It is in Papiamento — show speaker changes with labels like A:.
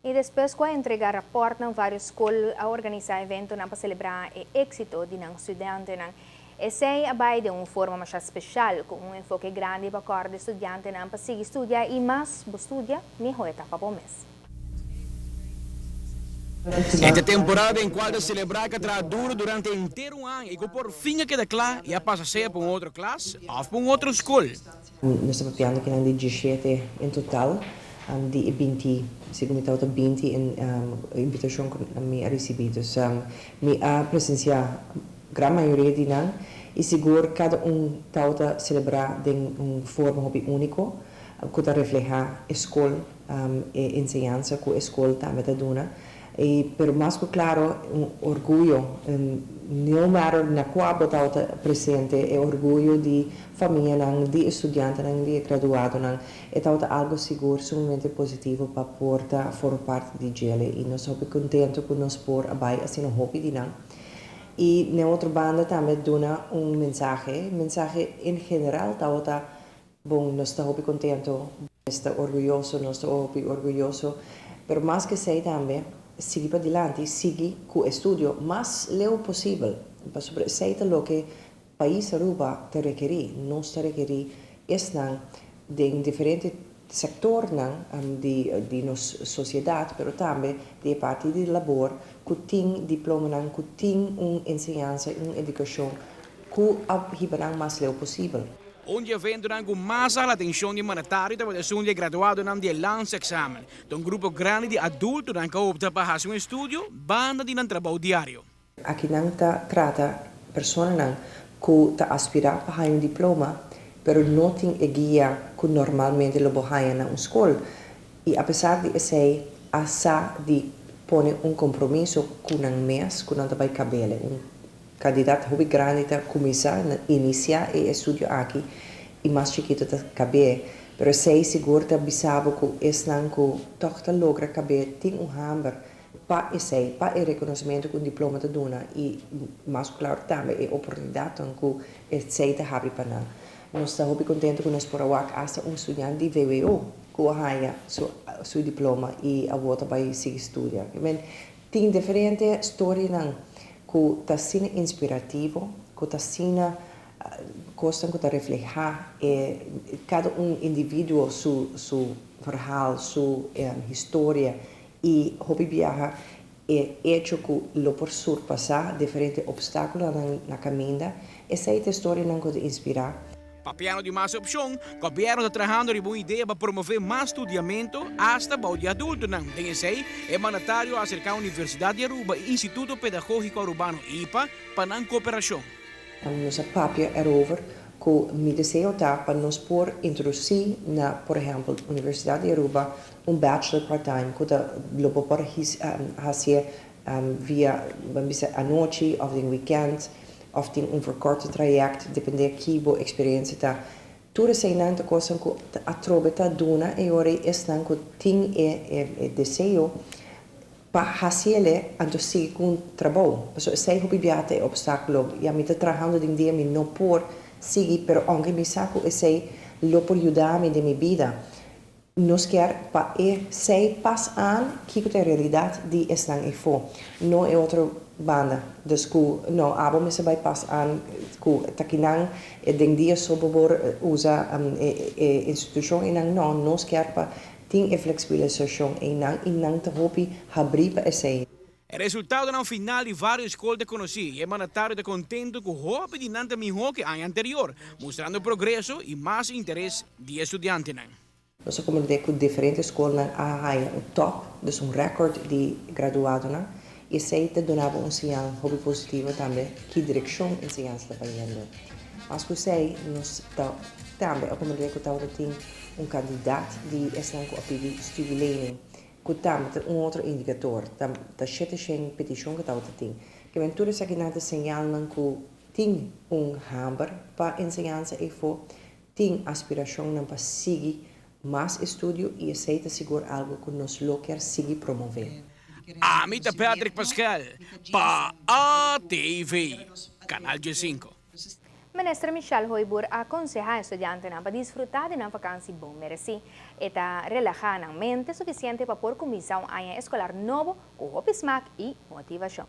A: Y despues cu a entrega rapportnan, varios scol a organisa eventonan pa celebra e exito di nan studiantenan. Esey a bay den un forma mas special, cu un enfoke grandi pa corda studiantenan pa sigui studia y mas bo studia, miho e ta pa bo mes.
B: E temporada den cual ta celebra cu a traha duro durante henter un aña y cu por fin a keda cla y a pasa sea pa un otro klas of pa un otro scol.
C: Nos ta papiando cu nan di 17 en total, di 20, segun mi tabata 20 en invitacion cu mi a ricibi. Dus mi a presencia gran mayoria di nan y sigur cada un tabata celebra den un forma hopi unico cu ta refleha e scol, e enseñansa cu e scol tambe ta duna. Y, pero mas cu claro, un orguyo, no matter na cua bo tabata presente, e orguyo di famianan, di studiantenan, di graduadonan, e tabata algo sigur sumamente positivo pa por ta forma parti di dje y nos ta contento cu nos por a bay asina hopi di nan. Y na otro banda tambe duna un mensahe, mensahe en general tabata bon: nos ta hopi contento, nos ta orguyoso, nos ta hopi orguyoso, pero mas cu esey tambe, sigui padilanti, sigui cu estudio mas leu posibel. Pasobra esey ta loke pais Aruba ta rekeri, nos ta rekeri esnan den diferente sectornan di nos sociedad, pero tambe di parti di labor, cu tin diplomanan, cu tin un enseñansa, un educacion, cu a hiba nan mas leu posibel.
B: Un evento cu mas a atencion di mandatario tabata esun di graduadonan di landsexamen. Un grupo grandi di adultonan cu a opta pa haci un estudio, banda di nan trabou diario.
C: Aki nan ta trata personanan cu ta aspira pa un diploma, pero no tin e guia cu normalmente lo bo haya na un scol. Y apesar di esey, a sa di pone un compromiso cu nan mes, cu nan ta bay cab'e. Un cantidad hopi grandi ta cuminsa inicia e estudio aki y mas chikito ta cab'e. Pero esey sigur ta bisa bo cu esnan cu toch ta logra cab'e tin un hamber pa esey, pa e reconocimento cu un diploma ta duna y mas claro tambe e oportunidad cu esey ta habri pa nan. Nos ta hopi contento cu nos por a wak hasta un studiante di VWO cu a haya su diploma y awor ta bay sigui studia. I mean, tin diferente storianan cu ta asina inspirativo, cu ta asina cosnan cu ta refleha cada un individuo su verhaal, su historia y hopi biaha e hecho cu lo por surpasa diferente obstaculonan na caminda, esey ta storianan cu ta inspira.
B: Papiando di mas opcion, gobierno ta trahando riba un idea pa promove mas studiamento hasta bou di adultonan. Den esey, e mandatario a acerca Universidad di Aruba y Instituto Pedagogico Arubano IPA pa nan cooperacion.
C: Nos a papia erover cu mi deseo ta pa nos por introduci na, por ehempel, Universidad di Aruba un bachelor part-time cu ta lo por haci via, ban bisa, anochi of den weekend of tin un verkorte traject, depende ki bo experiencia ta. Tur eseynan ta cosnan cu atrobe ta duna e ora esnan cu tin e deseo pa haci'e anto sigui cu un trabou. Paso esey hopi biaha ta e obstaculo. Ya mi ta trahando den dia, mi no por sigui, pero aunke mi sa cu esey lo por yuda mi den mi bida. Nos kier pa esey pas aan kico ta e realidad di esnan efo. No e otro banda. Dus cu no abo mester bay pas aan cu takinan den dia so bo por usa e institucion einan. No, nos kier pa tin e flexibilisacion einan y nan ta hopi habri pa esey.
B: E resultadonan final di varios scol ta conoci y e mandatario ta contento cu hopi di nan ta miho cu aña anterior, mustrando progreso y mas interes di studiantenan.
C: Nos a comprende cu diferente scolnan a haya un top, dus un record di graduadonan, y esey ta duna bo un señal hopi positivo tambe ki direccion enseñansa ta bayendo. Mas cu esey, nos ta tambe a comprende cu tabata tin un cantidad di esnan cu a pidi studielening, cu tambe ta un otro indicador, ta 700 peticion cu tabata tin. Kiermen tur esakinan ta señalnan cu tin un hamber pa enseñansa efo, tin aspiracionnan pa sigui mas estudio y esey ta sigur algo cu nos lo kier sigui promove.
B: Ami ta Patrick Pascal, pa ATV, Canal G5.
A: Minister Michelle Hooyboer a conseha studiantenan pa disfruta di nan vakantie bon mereci. E ta relaha nan mente suficiente pa por cuminsa un aña escolar nobo cu hopi smaak y motivacion.